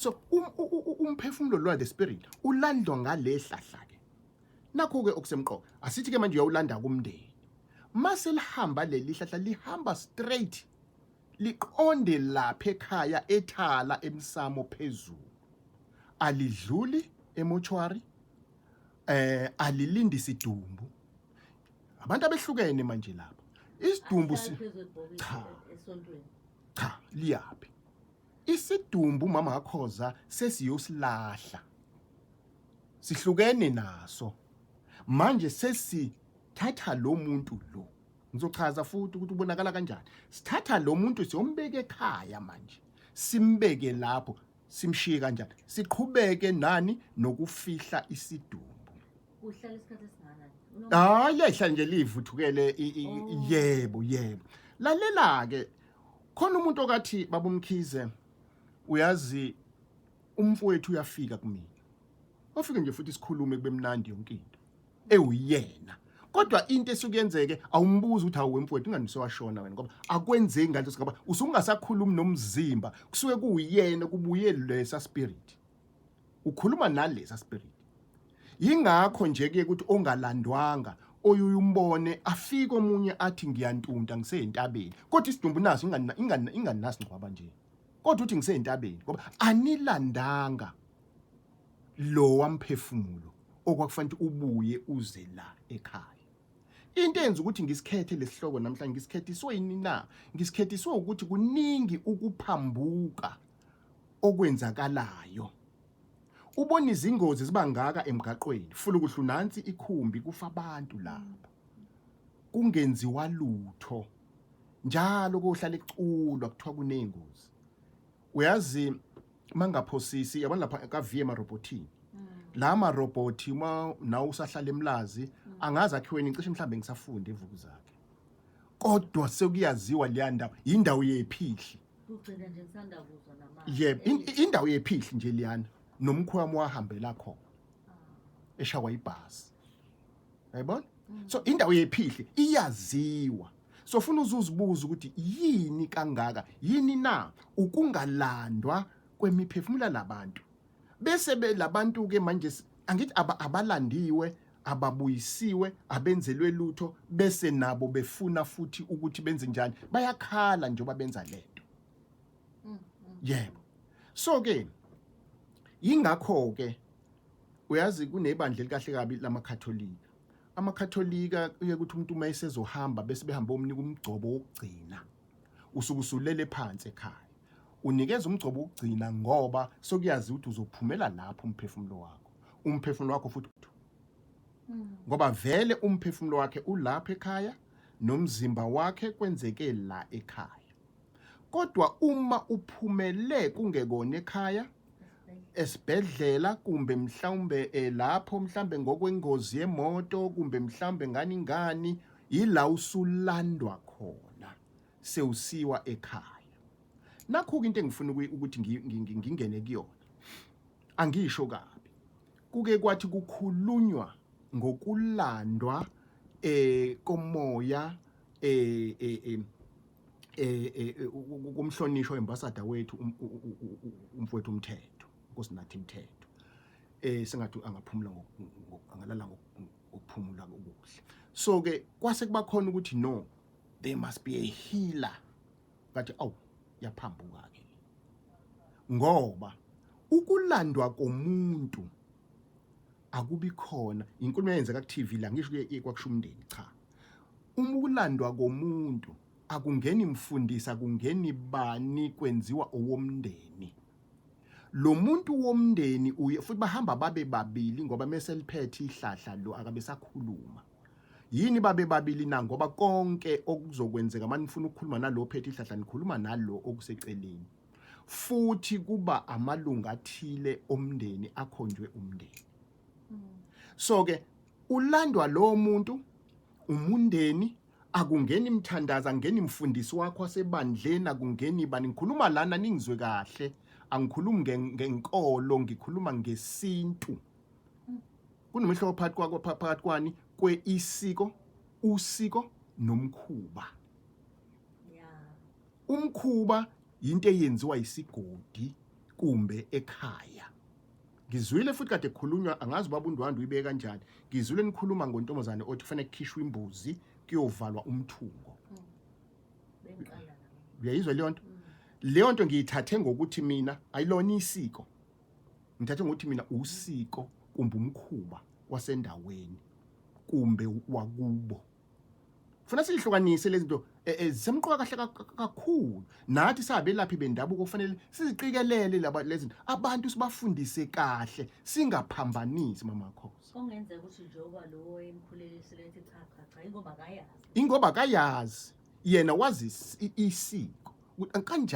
So umphefumulo lo, the spirit, ulandwa ngale hlahla ke. Nakho ke okusemqoka, asithi ke manje uyawulanda kumndeni. Mase lihamba leli hlahla, lihamba straight liqonde lapha ekhaya ethala emsamo phezulu. Alidluli emochwari, alilindi isidumbu. Abantu abehlukene manje lapha. Isidumbu si cha. Esontweni. Cha, liyaphi isidumbu? Mama kaKhoza sesiyosilahla, sihlukene naso manje. Sesithatha lo muntu lo, ngizochaza futhi ukuthi ubonakala kanjani. Sithatha lo muntu siyombeka ekhaya manje, simbeke lapho, simshiye kanjani, siqhubeke nani nokufihla isidumbu. Kuhlala isikhathi esingakanani? Hayi, lehla nje livuthukele. Oh. Yebo, lalela ke, khona umuntu okathi, "Babumkhize, uyazi umfowethu uyafika kumina, wafike nje futhi sikhulume kube mnandi yonke into ewuyena." Kodwa into esukuyenzeke, awumbuzi ukuthi, "Hawu wemfowethu, ingani usewashona wena?" Ngoba akwenzeki ngaleso sigaba, usungasakhulumi nomzimba, kusuke kuwuyena, kubuye lesa spirit, ukhuluma nalesa spirit. Yingakho nje kuye ukuthi ongalandwanga oyuye umbone afike omunye athi, "Ngiyantunta, ngiseyentabeni," kodwa isidumbu naso inganasingcwaba nje, kodwa uthi, "Ngiseyentabeni," ngoba anilandanga lo wamphefumulo okwakufanele ubuye uze la ekhaya. Into eyenza ukuthi ngisikhethe lesihloko namhlanje, ngisikhethiswe yini na? Ngisikhethiswe ukuthi kuningi ukuphambuka okwenzakalayo. Ubona izingozi ziba ngaka emgaqweni, fulukuhlu nansi ikhumbi, kufa abantu lapha, kungenziwa lutho. Njalo kohlala eculwa kuthiwa kuney'ngozi. Uyazi, mangaphosisi, yabona lapha ka-V emarobhothini, la marobhothi, uma nawe usahlala eMlazi, angazi akhiweni, ngicishe mhlambe ngisafunde eVukuzakhe, kodwa sekuyaziwa leya ndawo, indawo yephihli. Kugcina nje ngisanda kuzwa namanje. Yebo, indawo yephihli nje liyana, nomkhuwa wami wahambela khona eshawa ibhasi, yayibona. So indawo yephihli iyaziwa. So funa uzuzibuza ukuthi yini kangaka, yini na ukungalandwa kwemiphefumulo labantu, bese be labantu ke manje angithi abalandiwe, ababuyisiwe, abenzelwe lutho, bese nabo befuna futhi ukuthi benze njani? Bayakhala njengoba benza lento. Yebo, so ke yingakho ke uyazi kunebandla elikahle kabi lamaKatholika. AmaKatholika uye ukuthi umuntu uma esezohamba, bese behamba omnika umgcobo wokugcina. Usuke usulele phansi ekhaya, unikeza umgcobo wokugcina ngoba sokuyazi ukuthi uzophumela lapho umphefumulo wakho, umphefumulo wakho futhi, ngoba vele umphefumulo wakhe ulapha ekhaya nomzimba wakhe kwenzeke la ekhaya. Kodwa uma uphumele kungekona ekhaya, esibhedlela, kumbe mhlawumbe lapho mhlawumbe ngokwengozi yemoto, kumbe mhlawumbe ngani ngani, yila usulandwa khona sewusiwa ekhaya. Nakho into engifuna ukuthi ngingene kuyona, angisho kabi, kuke kwathi kukhulunywa ngokulandwa komoya kumhlonishwa ambassador wethu, umfowethu uMthetho, Nkosinathi Mthetho, sengathi angaphumula, angalala ngokuphumula okuhle. So ke kwase kuba khona ukuthi, no, there must be a healer. Ngathi, awu, yaphambuka ke, ngoba ukulandwa komuntu akubi khona. Inkulumo eyenzeka ku TV la, ngisho kwakusho umndeni, cha, uma ukulandwa komuntu akungeni mfundisi, akungeni bani, kwenziwa owomndeni. Lo muntu womndeni uye futhi bahamba babe babili, ngoba mase liphethe ihlahla lo akabe sakhuluma. Yini babe babili na? Ngoba konke okuzokwenzeka, manifuna ukukhuluma nalo phethe ihlahla, nikhuluma nalo okuseceleni. Futhi kuba amalunga athile omndeni akhonjwe umndeni. So ke ulandwa lo muntu umundeni, akungeni imthandaza, angeni imfundisi wakho asebandleni, akungeni bani. Ngikhuluma lana, ningizwe kahle, angikhulumi ngenkolo, ngikhuluma ngesintu. Kunomehluko phakathi kwakho, phakathi kwani kweisiko, usiko nomkhuba. Umkhuba into eyenziwa isigodi. Kumbe ekhaya. Ngizwile futhi kade kukhulunywa, angazi ubaba uNdwandwe uyibeke kanjani. Ngizwile nikhuluma ngontombazane othi kufanele kukhishwe imbuzi kuyovalwa umthungo. Bengiqala nami. Uyayizwa leyo nto? Leyo nto ngiyithathe ngokuthi mina ayilona isiko. Ngithathe ngokuthi mina usiko kumbe umkhuba wasendaweni kumbe wakubo. Funa sihlukanise lezi zinto zisemqoka kahle kakhulu. Nathi sabelaphi bendabuko kufanele siziqikelele laba lezi zinto. Abantu sibafundise kahle singaphambanisi, mama Khoza. Kungenzeka ukuthi njengoba lo emkhulelisile ethi cha cha cha, ingoba akayazi. Ingoba akayazi, yena wazi isiko. Kanjani?